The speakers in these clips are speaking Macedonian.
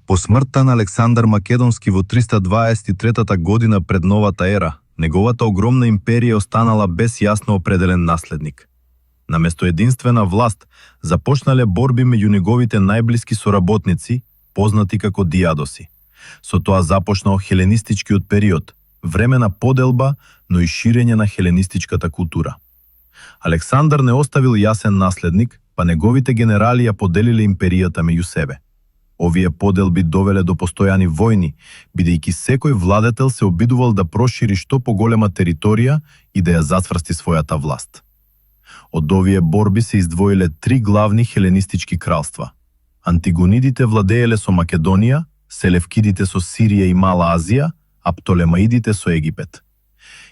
По смртта на Александар Македонски во 323 година пред новата ера, неговата огромна империја останала без јасно определен наследник. Наместо единствена власт, започнале борби меѓу неговите најблиски соработници, познати како дијадоси. Со тоа започнал хеленистичкиот период, време на поделба, но и ширење на хеленистичката култура. Александар не оставил јасен наследник, па неговите генерали ја поделиле империјата меѓу себе. Овие поделби довеле до постојани војни, бидејќи секој владетел се обидувал да прошири што поголема територија и да ја зацврсти својата власт. Од овие борби се издвоиле три главни хеленистички кралства. Антигонидите владееле со Македонија, Селевкидите со Сирија и Мала Азија, а Птолемаидите со Египет.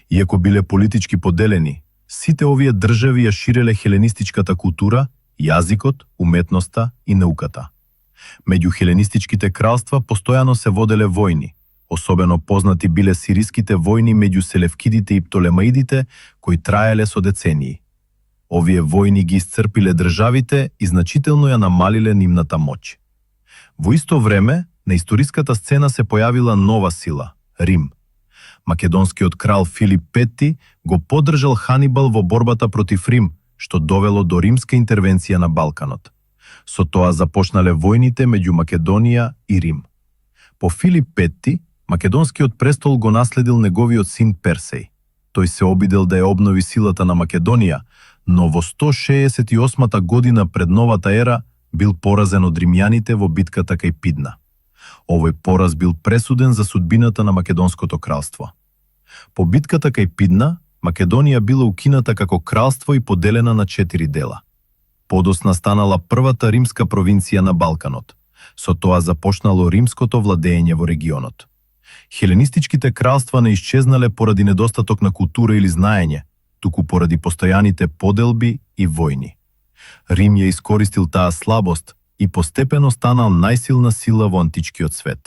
Иако биле политички поделени, сите овие држави ја ширеле хеленистичката култура, јазикот, уметноста и науката. Меѓу хеленистичките кралства постојано се воделе војни. Особено познати биле сириските војни меѓу Селевкидите и Птолемаидите, кои траеле со децении. Овие војни ги исцрпиле државите и значително ја намалиле нивната моќ. Во исто време, на историската сцена се појавила нова сила – Рим. Македонскиот крал Филип V го поддржал Ханибал во борбата против Рим, што довело до римска интервенција на Балканот. Со тоа започнале војните меѓу Македонија и Рим. По Филип V, македонскиот престол го наследил неговиот син Персеј. Тој се обидел да ја обнови силата на Македонија, но во 168 година пред новата ера бил поразен од римјаните во битката кај Пидна. Овој пораз бил пресуден за судбината на Македонското кралство. По битката кај Пидна, Македонија била укината како кралство и поделена на 4 дела. Подосна станала првата римска провинција на Балканот. Со тоа започнало римското владење во регионот. Хеленистичките кралства не исчезнале поради недостаток на култура или знаење, туку поради постојаните поделби и војни. Рим ја искористил таа слабост и постепено станал најсилна сила во античкиот свет.